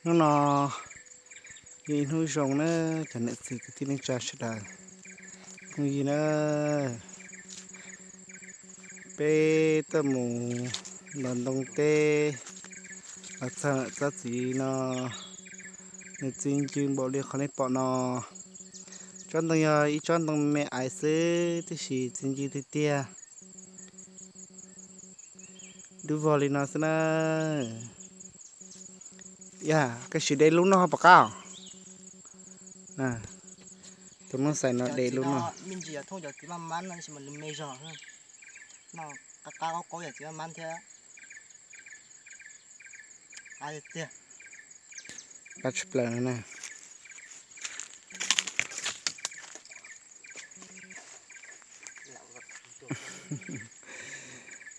Hnub no yog ib hnub zoo na, cov niam txiv kwv tij neej tsa sawv daws. Hnub yig na, peb tuaj mus ntaus ntoo teb los txog tsob txiv no, nws txi ncw npaum li qhov nej pom no. Tsob ntoo yog ib tsob ntoo me aiv xwb tiam sis txi ncw tiag tiag. Dub vog li no xwb na. Yog koj sim de lub noj pom qab. Tus Nuj Xais no de lub noj. Qab tshaj plaws na.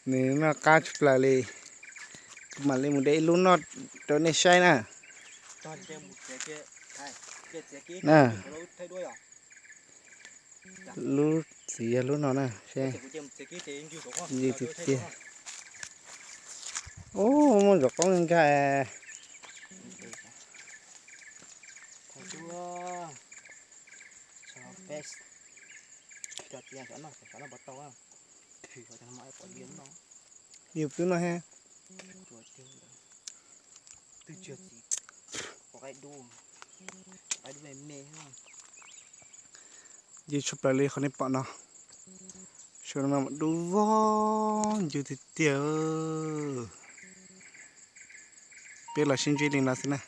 Nws noj qab tshaj plaws li. Kuv mam li mus de ib lub noj rau nej saib na. Na, lub txiv yog lub no na, seb ncw tiag tiag. Ub, muaj ntsuag qoob nkag. Yus twb no he. Ncw tshaj plaws li qhov nej pom no. Saum no mas dub vog ncw tiag tiag. Peb los sib ntsib li no xwb na.